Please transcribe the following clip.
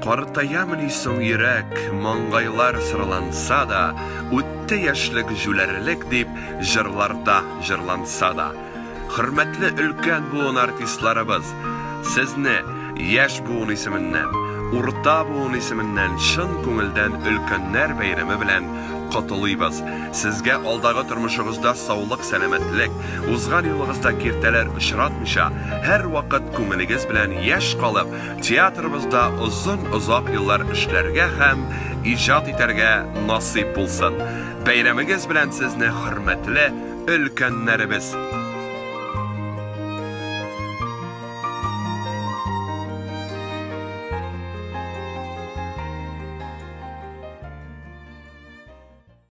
Картаямыни соң йөрәк, маңгайлар сырланса да, Үтте яшьлек җүләрлек дип, җырларда җырланса да. Хөрмәтле өлкән буын артистларыбыз, сезне яшь буын исеменнән, урта буын исеменнән чын күңелдән Өлкәннәр бәйрәме белән котылыйбыз. Сезгә алдагы тормышыгызда саулык-сәламәтлек, узган юлыгызда киртәләр очратмыйча, һәрвакыт күңелегез белән яшь калып, Театрыбызда озын-озак еллар эшләргә һәм иҗат итәргә насыйп булсын. Бәйрәмегез белән сезне, хөрмәтле өлкәннәребез!